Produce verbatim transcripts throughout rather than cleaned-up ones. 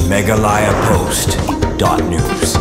Meghalaya Post dot news.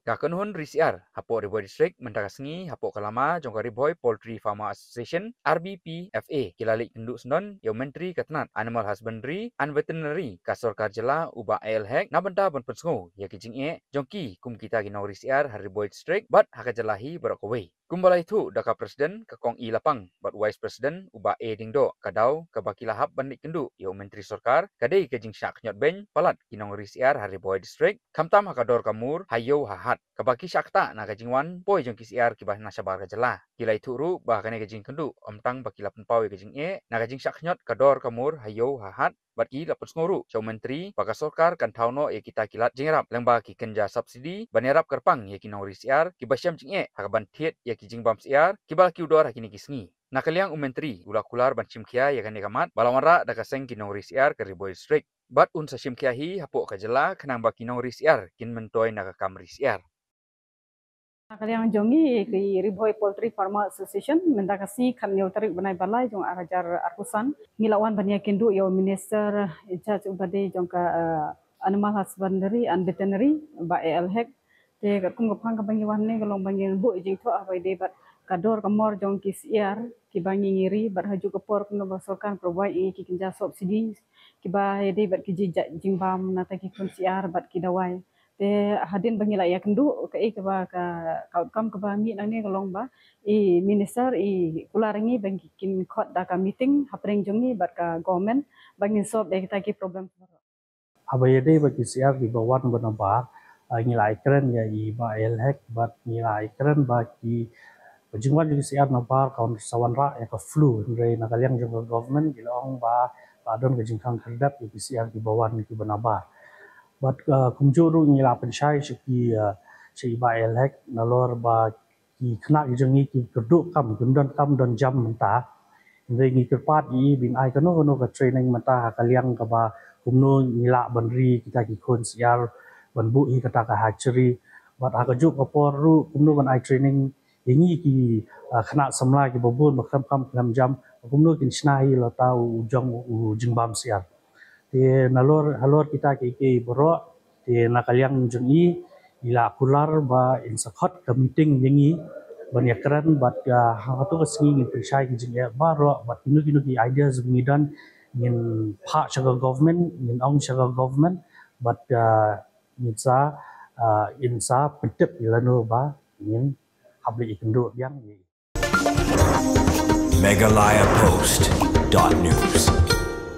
Ka kynhun ri syiar hapoh Ri Bhoi District mynta ka sngi hapoh ka lama jong ka Ri Bhoi Poultry Farmer Association, R B P F A, ki la leit kynduh syndon ïa u Myntri ka tnat Animal Husbandry and Veterinary ka sorkar jylla, u Bah A L Hek, na bynta ban pynsngew ïa ki jingeh jong ki kum kita ki nongri syiar ha Ri Bhoi District bad ha ka jylla hi baroh kawei. Kumba la ïathuh da ka President, ka Kong E Lapang, bad Vice President, u Bah A Diengdoh, ka daw kaba ki la hap ban leit kynduh ïa u Myntri Sorkar ka dei ka jingshah khñiot beiñ palat ki nongri syiar ha Ri Bhoi District, khamtam ha ka dor ka mur ha ïew ha hat, kaba ki shah ktah na ka jingwan poi jong ki syiar kiba na shabar ka jylla. Ki la ïathuh ruh ba kane ka jingkynduh ym tang ba ki la pynpaw ïa ka jingeh na ka jingshah khñiot ka dor ka mur ha ïew ha hat, bad ki la pynsngew ruh sha u Myntri ba ka sorkar kan thaw noh ïa kita ki lad jingïarap lyngba ki kynja subsidy ban ïarap kyrpang ïa ki nongri syiar kiba shem jingeh ha kaban thied ïa ki jingbam syiar kiba la kiew dor ha kine ki sngi. Na ka liang u Myntri u la kular ban shim khia ïa kane ka mat ba la wanrah da ka seng ki nongri syiar ka Ri Bhoi District, bad un sa shim khia hi hapoh ka jylla khnang ba ki nongri syiar kin myntoi na ka kam ri syiar. Na ka liang jong ngi ki Ri Bhoi Poultry Farmer Association, mynta ka sngi khathynñiew tarik bnai ba lai jong ar hajar arphew san, ngi la wan ban ïakynduh ïa u Minister in charge uba dei jong ka, eh, Animal Husbandry and Veterinary, Bah A L Hek. Te katkum ka phang kaba ngi wan ne ka long ba ngi buh jingthoh ha kaba ïadei bad ka dor ka mor jong ki syiar kiba ngi ngi ri, bad ha kajuh ka por kumno ba sorkar provide ïa ngi ki kynja subsidy kiba ïadei bad ki jingja-, jingbam na ta ki khun syiar bad ki dawai. Te hadien ba ngi la ïakynduh, kaei kaba ka, ka outcome kaba mih nangne ka long ba i Minister i kular ïa ngi ba ngi kin khot da ka meeting hapdeng jong ngi bad ka government ba ngin solve da kita ki problem. Haba ïadei bad ki syiar kiba wan ba nabar, ah, ngi la ai kren ïa i Bah A L Hek bad ngi la ai kren ba ki, ba jingwan jong ki syiar nabar kan sa wanrah ïa ka flu, hynrei na ka liang jong ka government ki la ong ba la don ka jingkhang khyrdep ïa ki syiar kiba wan kiba nabar. Bad, ah, kumjuh ruh ngi la pynshai sha ki, ah, sha i Bah A L Hek nalor ba ki khynnah ki jong ngi ki kyrduh kam, kim don kam don jam mynta. Hynrei ngi kyrpad ïa i ba in ai kano kano ka training mynta ha ka liang kaba kumno ngi lah ban ri kita ki khun syiar, ban buh hi kata ka hatchery. Bad ha kajuh ka por ruh kumno ban ai training ïa ngi ki, ah, khynnah samla kiba bun ba khlem kam khlem jam, kumno kin shna hi la ta u jong u jingbam syiar. Te nalor, halor kita kiei kiei baroh, te na ka liang jong i, i la kular ba in sa khot ka meeting ïa ngi ban ïakren bad, ah, ha kato ka sngi ngin pynshai ki jingeh baroh bad kino kino ki ideas ba ngi don ngin phah sha ka government, ngin ong sha ka government bad, ah, ngin sa, ah, in sa pyntip ïa lano ba ngin hap leit ïakynduh biang ïa i. Meghalaya Post dot news.